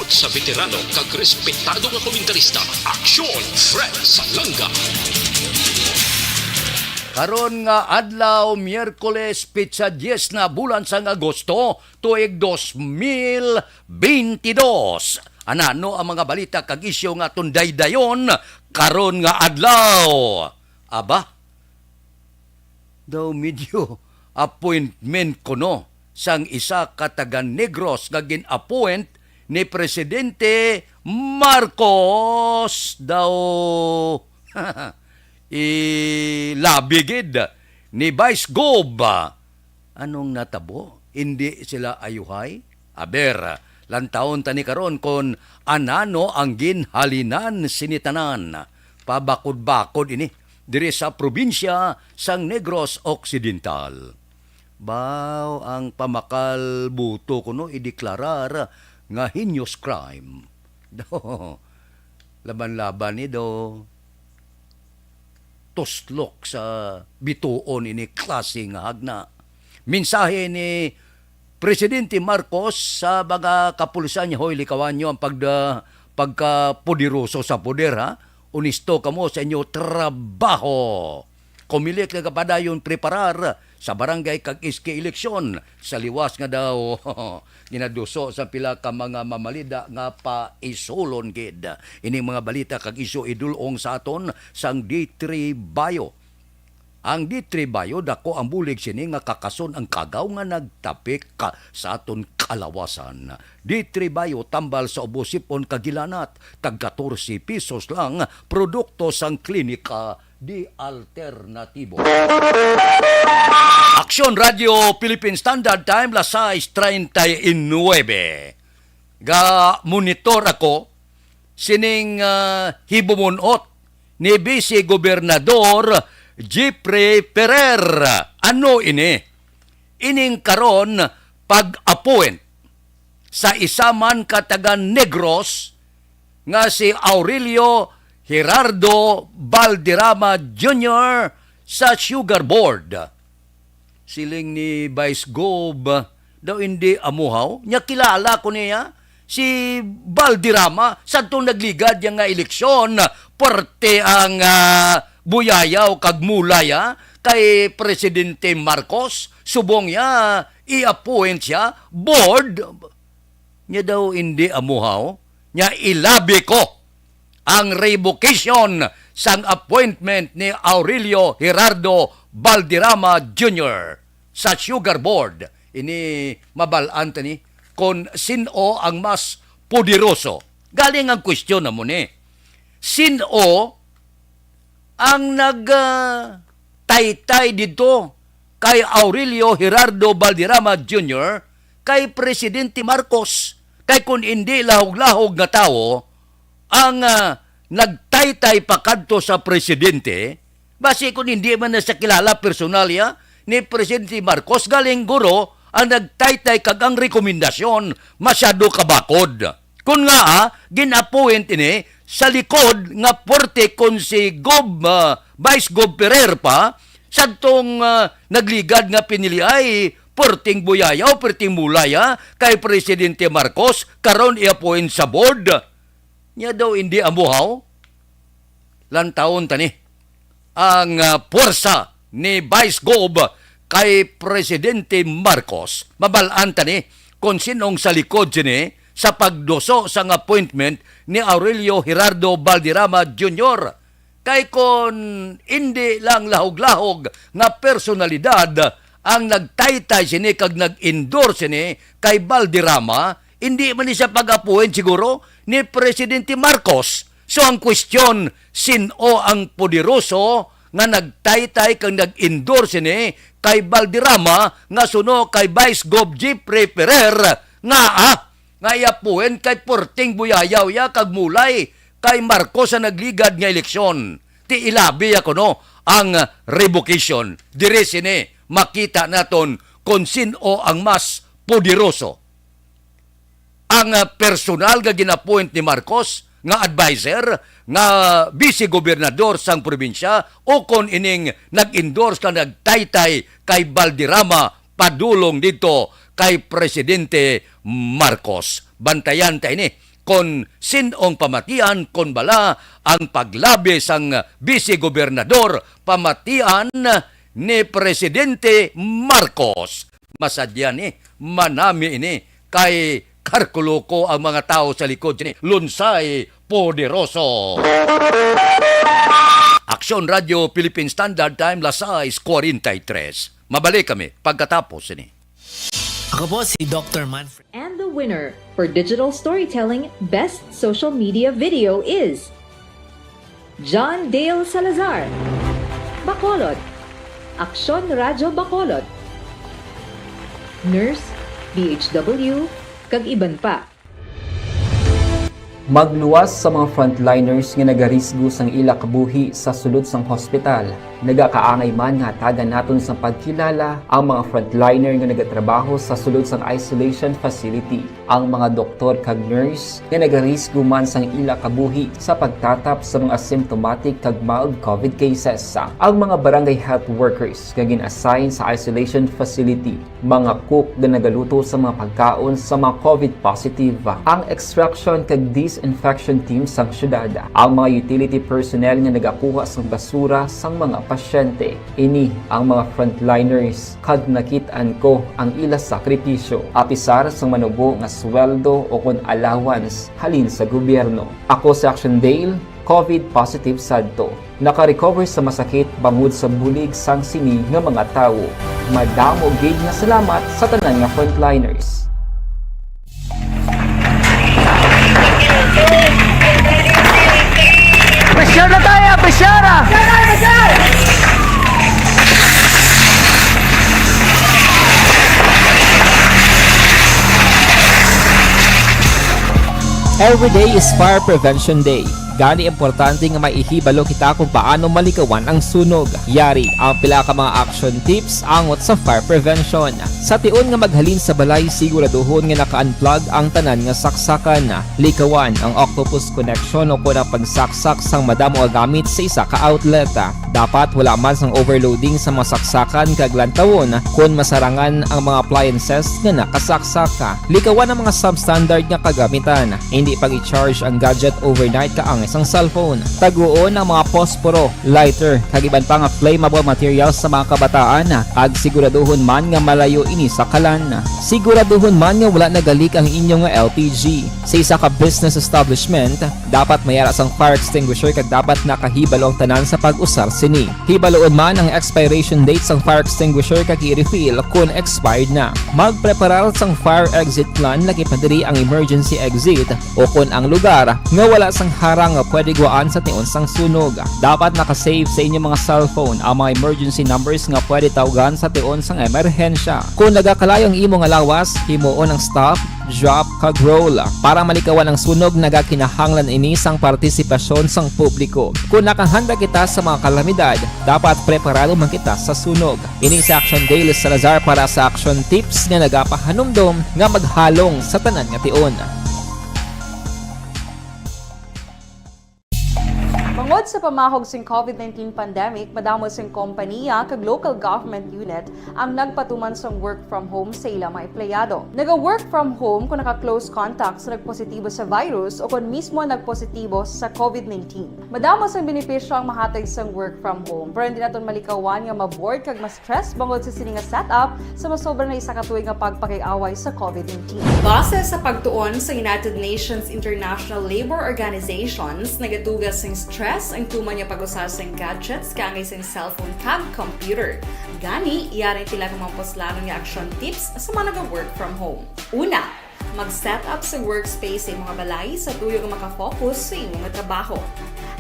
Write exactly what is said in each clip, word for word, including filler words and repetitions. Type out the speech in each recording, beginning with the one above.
Sa veterano kag respetado nga komentarista, Aksyon Fred Salanga. Karon nga adlaw, Miyerkules, petsa diyes na bulan sang Agosto, tuig dos mil bentidós. Anano ang mga balita kag isyu nga aton daydayon karon nga adlaw? Aba, daw medyo appointment kuno sang isa ka taga Negros nga gin-appoint ni Presidente Marcos daw. Ilabi gid ni Vice Gov. Anong natabo? Indi sila ayuhay? Aber, lantawon ta ni karon kon anano ang ginhalinan sini tanan. Pabakod-bakod ini diri sa probinsya sang Negros Occidental. Baw ang pamakal buto kuno ideklarar nga heinous crime. Laban-laban ni do. Tuslok sa bituon ini klase nga hagna. Mensahe ni Presidente Marcos sa mga kapulisan niya, "Hoy, likawan niyo ang pagda-, pagkapoderoso sa poder, ha? Onesto kamo sa inyo trabaho." Comelec nagapadayon preparar sa barangay kag S K eleksyon sa liwas nga daw ginaduso sa pila ka mga mamalida nga paisulon gid. Ining mga balita kag isyu idul-ong sa aton sang D three Bio. Ang D three Bio, dako ang bulig sini nga kakason ang kagaw nga nagtapik ka sa aton kalawasan. D three Bio, tambal sa ubo, sipon kag hilanat, tag katorse pesos lang, produkto sang Klinika di Alternatibo. Aksyon Radio Philippine Standard Time, las sais treinta y nueve. Ga-monitor ako sining, ah, hibumunot ni Vice Gobernador Jeffrey Ferrer. Ano ini? Ining karon pag-appoint sa isa man ka taga Negros nga si Aurelio Gerardo Valderrama Junior sa Sugar Board. Siling ni Vice Gov, daw hindi amuhaw. Nya kilala ko niya, si Valderrama, sa itong nagligad niya nga eleksyon, parte ang, ah, buyayaw kag mulay, ah, kay Presidente Marcos, subong niya, i-appoint siya, board. Nya daw hindi amuhaw, nya ilabi ko ang revocation sang appointment ni Aurelio Gerardo Valderrama Junior sa Sugar Board. Ini mabal-an ta ni kon sin-o ang mas poderoso. Galing ang question na mo ni. Sin-o ang nag, ah, taytay didto kay Aurelio Gerardo Valderrama Junior, kay Presidente Marcos, kay kun indi lahog-lahog nga tawo ang, ah, nagtaytay pa kadto sa presidente, basi kun hindi man na siya kilala personalya ni Presidente Marcos, galing guro ang nagtaytay kag ang rekomendasyon masyado kabakod. Kun nga, ah, gin-appoint ini sa likod nga porte kon si Gob, ah, Vice Gob Ferrer pa, sadtong, ah, nagligad nga piniliay, perting buyayaw, perting mulaya kay Presidente Marcos, karon i-appoint sa board. Nya daw hindi amuhaw? Lantawon ta ni ang, ah, puwersa ni Vice Gov kay Presidente Marcos. Mabal-an ta ni kon sinong sa likod sini sa pagduso sang appointment ni Aurelio Gerardo Valderrama Junior. Kay kon indi lang lahog-lahog nga personalidad ang nagtaytay sini kag nag-endorse sini kay Valderrama, indi man ni siya pag-appoint siguro ni Presidente Marcos. So, ang question, sin-o ang poderoso nga nagtaytay kag nag-endorse sini kay Valderrama nga suno kay Vice Gov Jeffrey Ferrer nga, ah, nga i-appoint kay porting buyayaw ya kag mulay kay Marcos sa nagligad nga eleksyon. Ti ilabi ya kuno ang revocation. Diri sini makita naton kon sin-o ang mas poderoso. Ang, ah, personal nga gin-appoint ni Marcos nga adviser, nga vice-gobernador sang probinsya, o kon ining nag-endorse ka nagtaytay kay Valderrama padulong didto kay Presidente Marcos. Bantayan ta ini kon sin-ong pamatian, kon bala ang paglabi sang bise gobernador, pamatian ni Presidente Marcos. Masadya ni, manami ini, kay karkuloko ang mga tawo sa likod sini. Lunsay poderoso. Aksyon Radio Philippine Standard Time, las sais cuarenta y tres. Mabalik kami pagkatapos sini. Ako po si Doctor Manfred. And the winner for digital storytelling best social media video is John Dale Salazar, Bacolod, Aksyon Radyo Bacolod, Nurse, D H W, kag iban pa. Magluwas sa mga frontliners nga nagarisgo sang ila kabuhi sa sulod sang hospital. Nagakaangay man nga hatagan naton sang pagkilala ang mga frontliner nga nagatrabaho sa sulod sang isolation facility, ang mga doktor kag nurse nga nagarisgo man sang ila kabuhi sa pagtatap sa mga asymptomatic kag mild COVID cases, ang mga barangay health workers nga gin-assign sa isolation facility, mga cook nga nagaluto sa mga pagkaon sa mga COVID positive, ang extraction kag disinfection team sang syudad, ang mga utility personnel nga nagakuha sang basura sang mga pasyente. Ini ang mga frontliners, kag nakit-an ko ang ila sakripisyo, apisar sang manubo nga sweldo o kon allowance halin sa gobyerno. Ako si Action Dale, COVID positive sadto. Naka-recover sa masakit bangod sa bulig sang sini nga mga tawo. Madamo gid nga salamat sa tanan nga frontliners. Pressure na tayo! Pressure na! Every day is Fire Prevention Day. Gani importante nga may ihibalo kita kung paano malikawan ang sunog. Yari ang pila ka mga action tips angot sa fire prevention. Sa tion nga maghalin sa balay, siguraduhon nga naka-unplug ang tanan nga saksakan. Likawan ang octopus connection o kon ang pagsaksak sang madamo nga gamit sa isa ka outlet. Dapat wala man sang overloading sa mga saksakan kag lantawon kon masarangan ang mga appliances nga nakasaksak. Likawan ang mga substandard nga kagamitan. Indi pag-i-charge ang gadget overnight kaangay sang cellphone. Taguon ang mga posporo, lighter, kag iban pa nga flammable materials sa mga kabataan, kag siguraduhon man nga malayo ini sa kalan. Siguraduhon man nga wala nagalik ang inyo nga L P G. Sa isa ka business establishment, dapat may ara sang fire extinguisher kag dapat nakahibalo ang tanan sa pag-usar sini. Hibaloon man ang expiration date sang fire extinguisher kag i-refill kon expired na. Magpreparar sang fire exit plan, lakip na diri ang emergency exit, o kon ang lugar nga wala sang harang nga pwede guwaan sa tion sang sunog. Dapat naka-save sa inyo mga cellphone ang mga emergency numbers nga pwede tawgan sa tion sang emerhensya. Kon nagakalayo ang imo nga lawas, himuon ang stop, drop, kag roll. Para malikawan ang sunog, nagakinahanglan ini sang partisipasyon sang publiko. Kon nakahanda kita sa mga kalamidad, dapat preparado man kita sa sunog. Ini si Action Dale Salazar para sa Action Tips nga nagapahanumdom nga maghalong sa tanan nga tion. Bangod sa pamahog sing COVID nineteen pandemic, madamo sing kompaniya kag local government unit ang nagpatuman sang work from home sa ila mga empleyado. Naga-work from home kung naka-close contact sa nagpositibo sa virus o kon mismo nagpositibo sa COVID nineteen. Madamo sang benepisyo ang mahatag sang work from home, pero hindi naton malikawan nga ma-bored kag ma-stress bangod sa sini nga setup sa masobra na isa ka tuig nga pagpakig-away sa COVID nineteen. Base sa pagtuon sa United Nations International Labor Organizations, nagatuga sing stress ang tuman nga pag-usa sing gadgets kaangay sing cellphone kag computer. Gani, yari ang pila ka mga puslanon nga action tips sa mga naga-work from home. Una, mag-set up sa workspace sa imo nga balay sa tuyo nga maka-focus sa imo nga trabaho.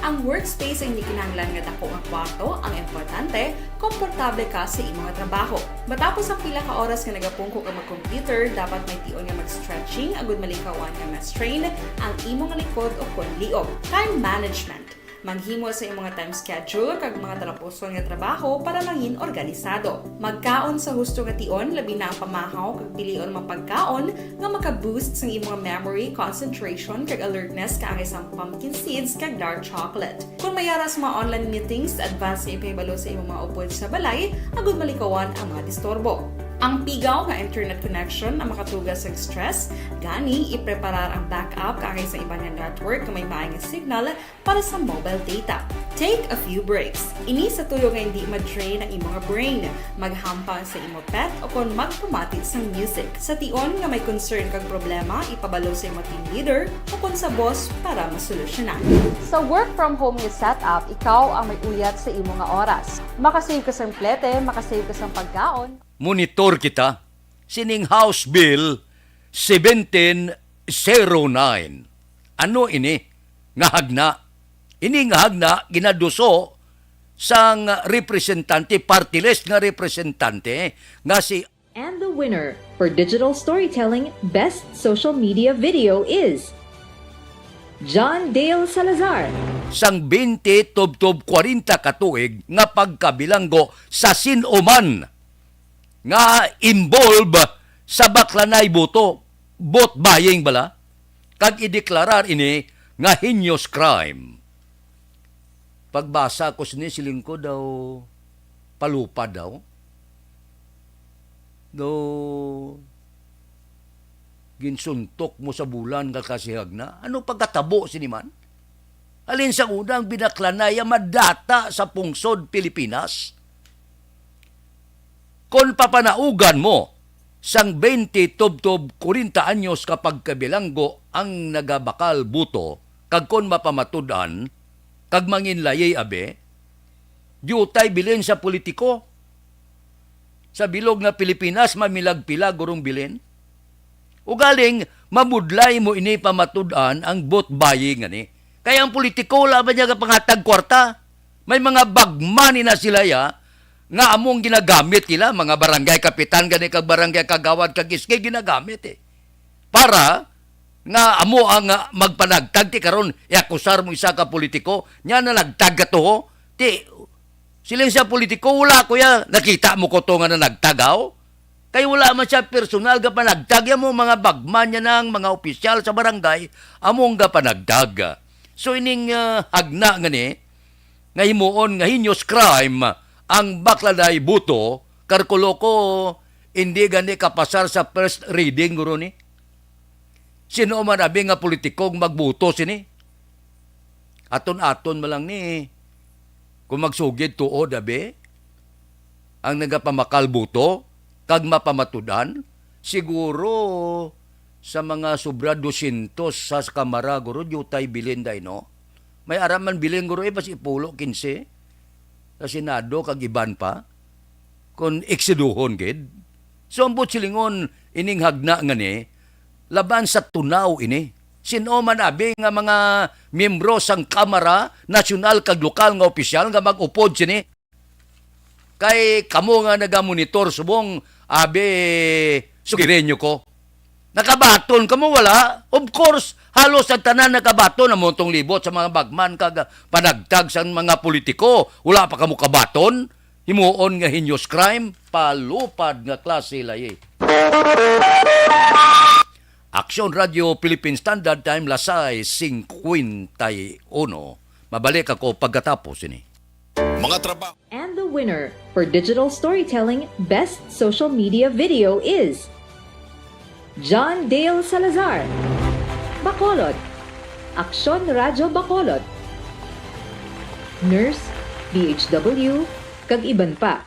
Ang workspace ay hindi kinahanglan nga dako nga kwarto, ang importante, komportable ka sa imo nga trabaho. Matapos ang pila ka oras nga nagapungko ka mag-computer, dapat may tion nga mag-stretching agud malikawan nga ma-strain ang imo nga likod o kon liog. Time management. Maghimo sa imo nga time schedule kag mga talapuson nga trabaho para mangin organisado. Magkaon sa husto nga tion, labi na ang pamahaw kag pilion mga pagkaon nga maka-boost sang imo nga memory, concentration, kag alertness kaangay sang pumpkin seeds kag dark chocolate. Kon may ara sa mga online meetings, advance nga ipahibalo sa imo mga upod sa balay agud malikawan ang mga disturbo. Ang pigaw nga internet connection ang makatuga sa stress, gani ipreparar ang backup kaangay sa iban nga network nga may maay nga signal para sa mobile data. Take a few breaks. Ini sa tuyo nga hindi ma-drain ang imo nga brain, maghampang sa imo pet, o kon magpamati sang music. Sa tion nga may concern kag problema, ipabalo sa imo team leader o kon sa boss para masolusyonan. Sa work from home nga setup, ikaw ang may uyat sa imo nga oras. Makasave ka sang plete, makasave ka sang pagkaon. Monitor kita sining House Bill seventeen zero nine. Ano ini nga hagna? Ini nga hagna ginaduso sang representante, party list nga representante nga si And the winner for digital storytelling best social media video is John Dale Salazar. Sang twenty tubtob kwarenta ka tuig nga pagkabilanggo sa sin-o man nga involve sa baklanay boto, vote buying bala, kag ideklarar ini nga heinous crime. Pagbasa ko sini, siling ko daw, palupad daw. Daw, ginsuntok mo sa bulan nga kasihag na. Ano pagkatabo sini man? Halin sa una, ang binaklanaya madata sa pungsod Pilipinas. Kon papanaugan mo, sang twenty tubtob kwarenta anyos ka pagkabilanggo ang nagabakal buto, kag kon mapamatud-an, kag manginlayi abi, diutay bilin sa politiko. Sa bilog nga Pilipinas, mamilag-pilag gurong bilin. Ugaling, mabudlay mo ini pamatud-an ang vote buying ani. Kay ang politiko, wala ba niya kapangatag kwarta? May mga bagman ina sila ya, nga among ginagamit nila, mga barangay kapitan gani kag barangay kagawad kag S K ginagamit eh. Para nga amo ang, ah, magpanagtag ti karon iakusar mo isa ka politiko, nya nanagtag ka to, ho? Ti, siling sa politiko, wala ko ya, nakita mo ko to nga nanagtag, ho? Kay wala man siya personal nga panagtag, ya mo mga bagman niya nang mga opisyal sa barangay, among gapanagtag. So ining, ah, hagna nga ni, nga himuon nga heinous crime ang bakladay buto, karkulo ko, hindi gani kapasar sa first reading, guro ni. Sino man abi nga politiko ang magbuto sini? Aton-aton man lang ni, kung magsugid tuod abi, ang nagapamakal buto, kag mapamatud-an, siguro sa mga sobra dosyentos sa Kamara, guro, diutay bilin day, no? May ara man bilin, guro, eh, basi pulo, kinse, sa Senado, kag iban pa, kung eksiduhon gid. So, ang buot silingon, ining hagna nga ni, laban sa tunaw ini. Sin-o man abi nga mga miyembro sang Kamara, nasyonal kag lokal nga opisyal nga mag-upod sini, kay kamo nga nagamonitor subong, abi, sugirenyo ko. Nakabaton kamo, wala? Of course, halos ang tanan nakabaton. Amo tong libot sa mga bagman kag panagtag sang mga politiko. Wala pa kamo kabaton? Himuon nga heinous crime, palupad nga klase layi. Aksyon Radio Philippine Standard Time, las sais cincuenta y uno. Mabalik ako pagkatapos ini. Mga trabaho. And the winner for digital storytelling best social media video is John Dale Salazar, Bacolod, Aksyon Radyo Bacolod, Nurse, D H W, kag iban pa.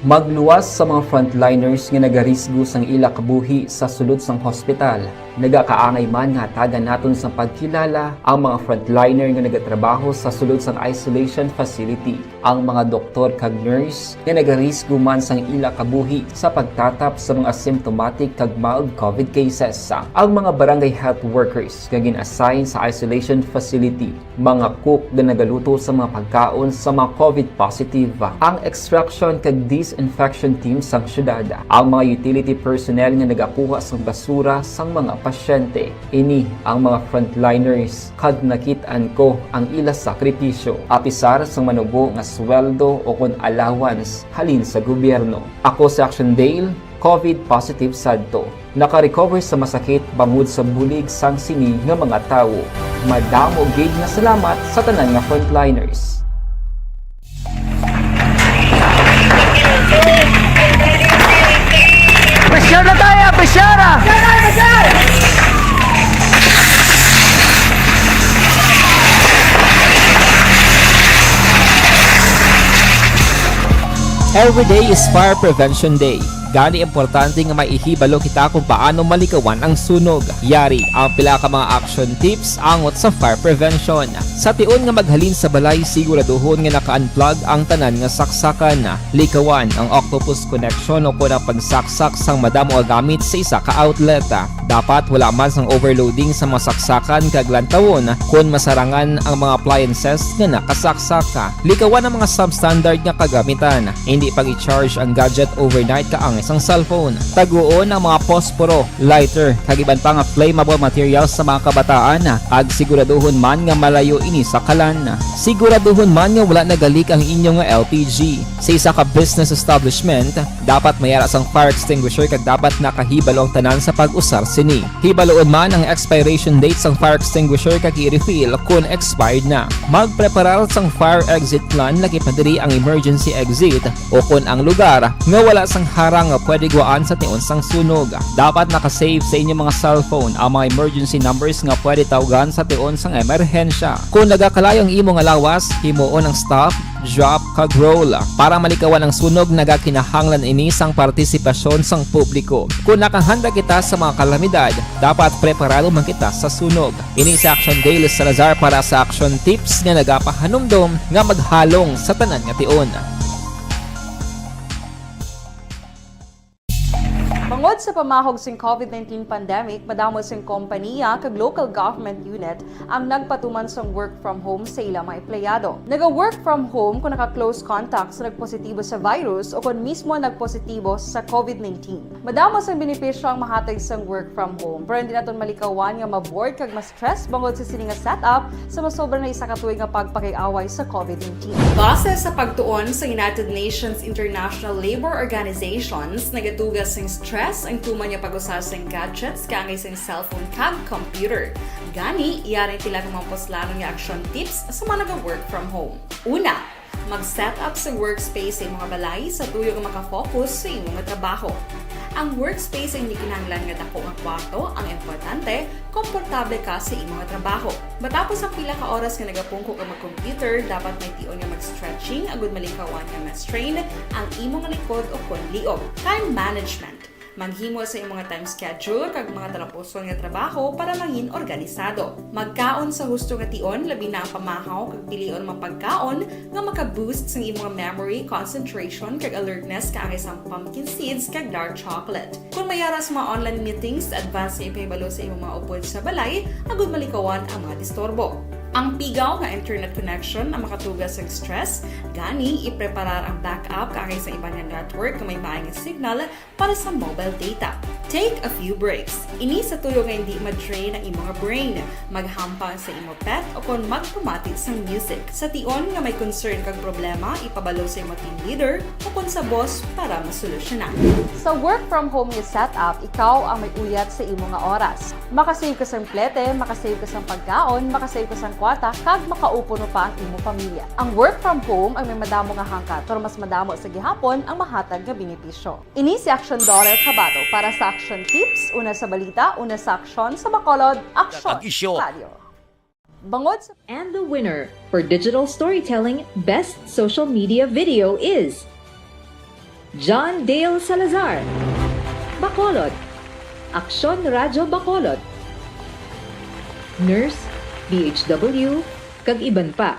Magluwas sa mga frontliners nga nagarisgo sang ila kabuhi sa sulod sang hospital. Nagakaangay man nga hatagan naton sang pagkilala ang mga frontliner nga nagatrabaho sa sulod sang isolation facility, ang mga doktor kag nurse nga nagarisgo man sang ila kabuhi sa pagtatap sa mga symptomatic kag mild covid cases, ang mga barangay health workers nga gin-assign sa isolation facility, mga cook nga nagaluto sa mga pagkaon sa mga covid positive, ang extraction kag disinfection team sang syudad, ang mga utility personnel nga nagakuha sang basura sang mga pasyente. Ini ang mga frontliners, kag nakit-an ko ang ila sakripisyo, apisar sang manubo nga sweldo o kon allowance halin sa gobyerno. Ako si Action Dale, covid positive sadto. Naka-recover sa masakit bangod sa bulig sang sini nga mga tawo. Madamo gid nga salamat sa tanan nga frontliners. Siya na tayo, Pisiara! Every day is Fire Prevention Day. Gani, importante nga maihibalo kita kung paano malikawan ang sunog. Yari ang pila ka mga action tips angot sa fire prevention. Sa tion nga maghalin sa balay, siguraduhon nga naka-unplug ang tanan nga saksakan. Likawan ang octopus connection o kon ang pagsaksak sang madamo nga gamit sa isa ka outlet. Dapat wala man sang overloading sa mga saksakan kag lantawon kon masarangan ang mga appliances nga nakasaksak. Likawan ang mga substandard nga kagamitan. Indi pag-i-charge ang gadget overnight kaangay sang cellphone. Taguon ang mga posporo, lighter, kag iban pa nga flammable materials sa mga kabataan, kag siguraduhon man nga malayo ini sa kalan. Siguraduhon man nga wala nagalik ang inyo nga L P G. Sa isa ka business establishment, dapat may ara sang fire extinguisher kag dapat nakahibalo ang tanan sa pag-usar sini. Hibaluon man ang expiration date sang fire extinguisher kag i-refill kon expired na. Magpreparar sang fire exit plan, lakip na diri ang emergency exit o kon ang lugar nga wala sang harang nga pwede gwaan sa tion sang sunog. Dapat naka-save sa inyo mga cellphone ang mga emergency numbers nga pwede tawgan sa tion sang emerhensya. Kon nagakalayo ang imo nga lawas, himuon ang stop, drop, kag roll. Para malikawan ang sunog, nagakinahanglan ini sang partisipasyon sang publiko. Kon nakahanda kita sa mga kalamidad, dapat preparado man kita sa sunog. Ini si Action Dale Salazar para sa Action Tips nga nagapahanumdom nga maghalong sa tanan nga tion. Bangod sa pamahog sing COVID nineteen pandemic, madamo sing kompaniya kag local government unit ang nagpatuman sang work from home sa ila mga empleyado. Naga-work from home kung naka-close contact sa nagpositibo sa virus o kon mismo nagpositibo sa COVID nineteen. Madamo sang benepisyo ang mahatag sang work from home, pero hindi naton malikawan nga ma-bored kag ma-stress bangod sa sini nga setup sa masobra na isa ka tuig nga pagpakig-away sa COVID nineteen. Base sa pagtuon sa United Nations International Labor Organizations, nagatuga sing stress ang tuman nga pag-usa sing gadgets kaangay sing cellphone kag computer. Gani, yari ang pila ka mga puslanon nga action tips sa mga naga-work from home. Una, mag-set up sa workspace sa imong balay sa tuyo nga makafocus sa imong trabaho. Ang workspace ang hindi kinahanglan nga dako nga kwarto, ang importante, komportable ka sa imong trabaho. Matapos ang pila ka oras nga nagapungko ka mag-computer, dapat may tion nga mag-stretching agud malikawan nga ma-strain ang imong likod o kon liog. Time management. Maghimo sa imong time schedule kag mga talapuson nga trabaho para mangin organisado. Magkaon sa husto nga tion, labi na ang pamahaw kag pilion mga pagkaon nga maka-boost sang imong memory, concentration, kag alertness kaangay sang pumpkin seeds kag dark chocolate. Kon may ara sa mga online meetings, advance nga ipahibalo sa imong mga upod sa balay agud malikawan ang mga disturbo. Ang pigaw nga internet connection ang makatuga sang stress, gani ipreparar ang backup kaangay sa iban nga network nga may maayo nga signal para sa mobile data. Take a few breaks. Ini sa tuyo nga hindi ma-drain ang imong brain. Maghampang sa imo pet o kon magpamati sang music. Sa tion nga may concern kag problema, ipabalo sa imo team leader o kon sa boss para masolusyonan. Sa work from home nga setup, ikaw ang may uyat sa imo nga oras. Makasave ka sang plete, makasave ka sang pagkaon, makasave ka sang kwarta, kag makaupuno pa ang imo pamilya. Ang work from home ang may madamo nga hangkat, pero mas madamo sa gihapon ang mahatag nga benepisyo. Ini si Action Daughter Kabato para sa Action Tips, una sa balita, una sa aksyon, sa Bacolod, Action Kag isyo. Radio. Bangod sa And the winner for digital storytelling best social media video is John Dale Salazar, Bacolod, Aksyon Radyo Bacolod, nurse, D H W, kag iban pa.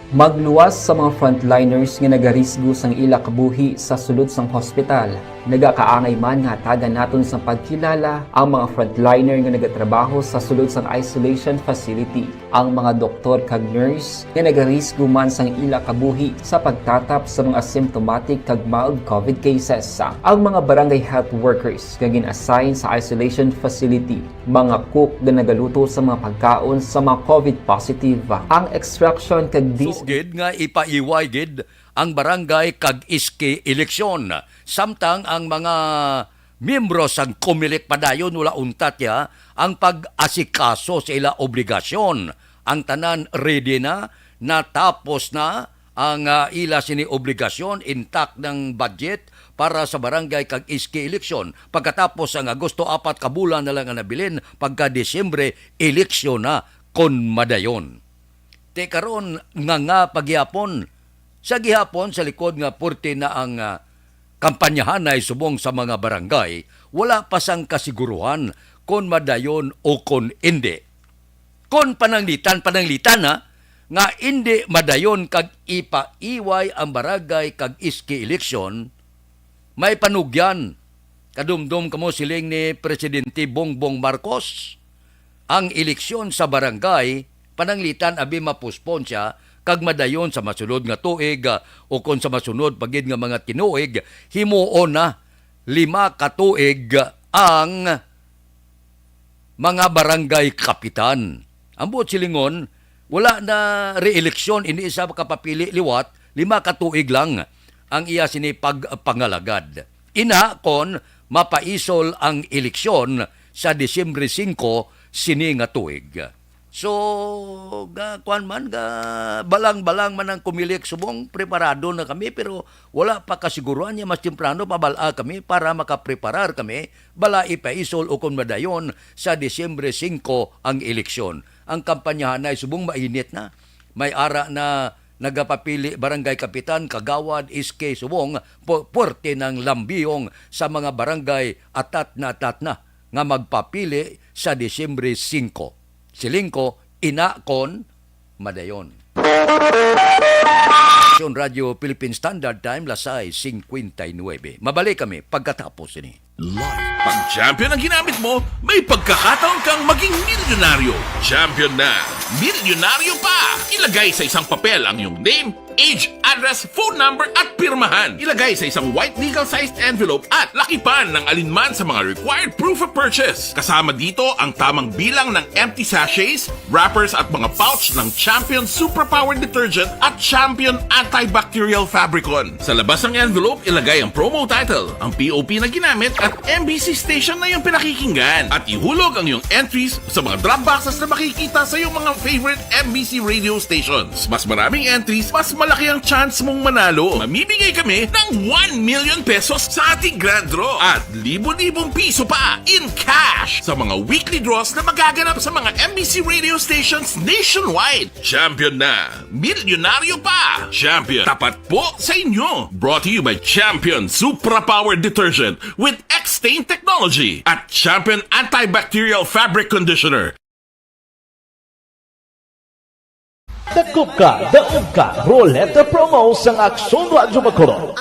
Magluwas sa mga frontliners nga nagarisgo sang ila kabuhi sa sulod sang hospital. Nagakaangay man nga hatagan naton sang pagkilala ang mga frontliner nga nagatrabaho sa sulod sang isolation facility, ang mga doktor kag nurse nga nagarisgo man sang ila kabuhi sa pagtatap sa mga asymptomatic kag mild COVID cases, ang mga barangay health workers nga gin-assign sa isolation facility, mga cook nga nagaluto sa mga pagkaon sa mga COVID positive, ang extraction kag dis- So gid nga ipaiway gid ang barangay kag S K eleksyon, samtang ang mga miyembro sang Comelec padayon wala untat ya ang pag-asikaso sa ila obligasyon. Ang tanan ready na, natapos na ang, ah, ila sini obligasyon, intact ng budget para sa barangay kag S K eleksyon, pagkatapos ang Agosto apat ka bulan na lang ang nabilin, pagka Disyembre, eleksyon na kon madayon. Ti karon nga, nga paghihapon, sa gihapon sa likod nga purti na ang, ah, kampanyahanay subong sa mga barangay, wala pa sang kasiguruhan kon madayon o kon indi. Kon pananglitan, pananglitan na nga indi madayon kag ipaiway ang barangay kag S K eleksyon, may panugyan. Kadumdom kamo siling ni Presidente Bongbong Marcos, ang eleksyon sa barangay, pananglitan abi mapospon siya, kag madayon sa masunod nga tuig, ah, o kon sa masunod pa gid nga mga tinuig, himuon na lima ka tuig ang mga barangay kapitan. Ang buot silingon, wala na re-eleksyon, hindi siya makapapili liwat, lima ka tuig lang ang iya sini pagpangalagad. Ina kon mapaisol ang eleksyon sa Disyembre singko sini nga tuig. So, ga, kuwan man, ga, balang-balang man ang Comelec subong, preparado na kami, pero wala pa kasiguruhan niya, mas temprano pabal-a kami para makapreparar kami, bala ipaisol o kon madayon sa Disyembre singko ang eleksyon. Ang kampanyahanay subong mainit na. May ara na nagapapili barangay kapitan, kagawad, S K subong, pu-, puwerte ng lambiyong sa mga barangay atat na atat na nga magpapili sa Disyembre singko. Siling ko, ina kon madayon. Station Radio Philippine Standard Time, las sais cincuenta y nueve. Mabalik kami pagkatapos ini. Live. Pag Champion ang ginamit mo, may pagkakataon kang maging milyonaryo. Champion na, milyonaryo pa! Ilagay sa isang papel ang iyong name, age, address, phone number, at pirmahan. Ilagay sa isang white legal-sized envelope at lakipan ng alinman sa mga required proof of purchase. Kasama dito ang tamang bilang ng empty sachets, wrappers, at mga pouch ng Champion Superpower Detergent at Champion Antibacterial Fabricon. Sa labas ng envelope, ilagay ang promo title, ang P O P na ginamit, at M B C station na iyong pinakikinggan. At ihulog ang iyong entries sa mga drop boxes na makikita sa iyong mga favorite M B C radio stations. Mas maraming entries, mas malaki ang chance mong manalo. Mamimigay kami ng one million pesos sa ating grand draw at libo-libong piso pa in cash sa mga weekly draws na magaganap sa mga M B C radio stations nationwide. Champion na! Milyonaryo pa! Champion, tapat po sa inyo! Brought to you by Champion Supra Power Detergent with X-Stain Technology at Champion Antibacterial Fabric Conditioner. Dakop ka, daog ka, Roleta Promo sang Aksyon Radyo Bacolod.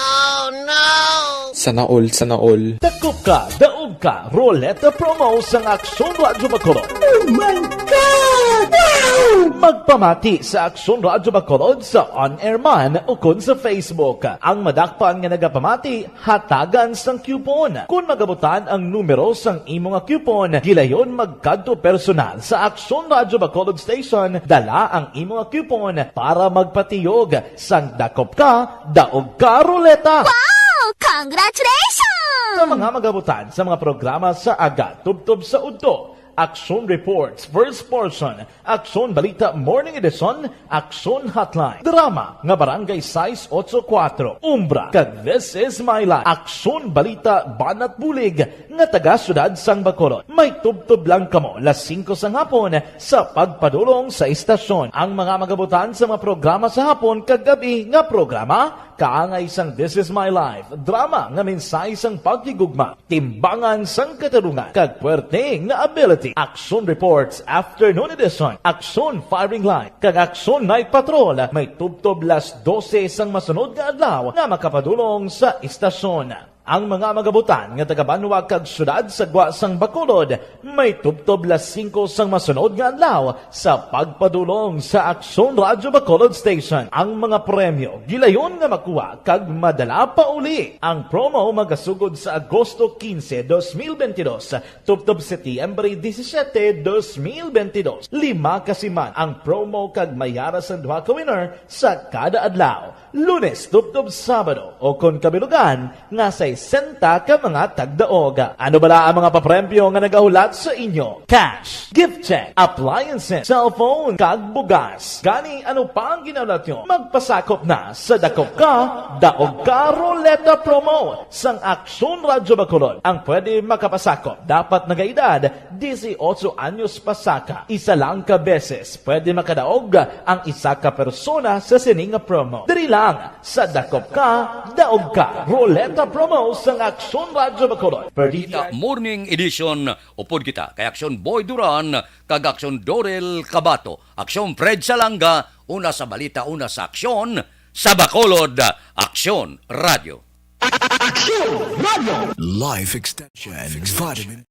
Sana all, sana all. Dakop ka, daog ka, Roleta Promo sang Aksyon Radyo Bacolod. Oh my God! Wow! Magpamati sa Aksyon Radyo Bacolod sa on-air man ukon sa Facebook. Ang madakpan nga nagapamati, hatagan sang coupon. Kon magabutan ang numero sang imo nga coupon, gilayon magkadto personal sa Aksyon Radyo Bacolod Station, dala ang imo nga coupon para magpatiyog sang dakop ka, daog ka, Roleta. Wow! Congratulations! Sa mga magabutan sa mga programa sa aga tubtob sa udto, Aksyon Reports, First Portion, Aksyon Balita Morning Edition, Aksyon Hotline, drama nga Barangay sais ocho kuwatro, Umbra, kag This Is My Life, Aksyon Balita Banat Bulig nga taga Siyudad sang Bacolod. May tubtob lang kamo las singko sang hapon sa pagpadulong sa istasyon. Ang mga magabutan sa mga programa sa hapon kag gab-i nga programa, kaangay sang This Is My Life, drama nga mensahe sang paghigugma, timbangan sang katarungan, kag puwerte nga ability. Aksyon Reports Afternoon Edition, Aksyon Firing Line, kag Aksyon Night Patrol may tubtob las dose sang masunod nga adlaw nga makapadulong sa istasyon. Ang mga magabutan nga taga-banwa kag siyudad sa gwa sang Bacolod may tubtob las singko sang masunod nga adlaw sa pagpadulong sa Aksyon Radyo Bacolod Station. Ang mga premyo gilayon nga makuha kag madala pauli. Ang promo magasugod sa Agosto quince, dos mil veintidós, tubtob Setyembre disisiete, dos mil veintidós. Lima ka siman ang promo kag may ara sang duha ka winner sa kada adlaw, Lunes tubtob Sabado, o kon kabilugan nga sais sesenta ka mga tagdaog. Ano bala ang mga papremyo nga nagahulat sa inyo? Cash, gift check, appliances, cellphone, kag bugas. Gani, ano pa ang ginahulat nyo? Magpasakop na sa Dakop Ka, Daog Ka Ruleta Promo sang Aksyon Radyo Bacolod. Ang pwede makapasakop dapat nagaedad dieciocho anyos pasaka. Isa lang ka beses pwede makadaog ang isa ka persona sa sini nga promo. Diri lang sa Dakop Ka, Daog Ka Ruleta Promo sang Aksyon Radyo Bacolod. Perdita Morning Edition, upod kita kay Aksyon Boy Duran kag Aksyon Dorel Kabato, Aksyon Fred Salanga, una sa balita, una sa aksyon, sa Bacolod, Aksyon Radio. Aksyon Radio! Life extension. Vitamin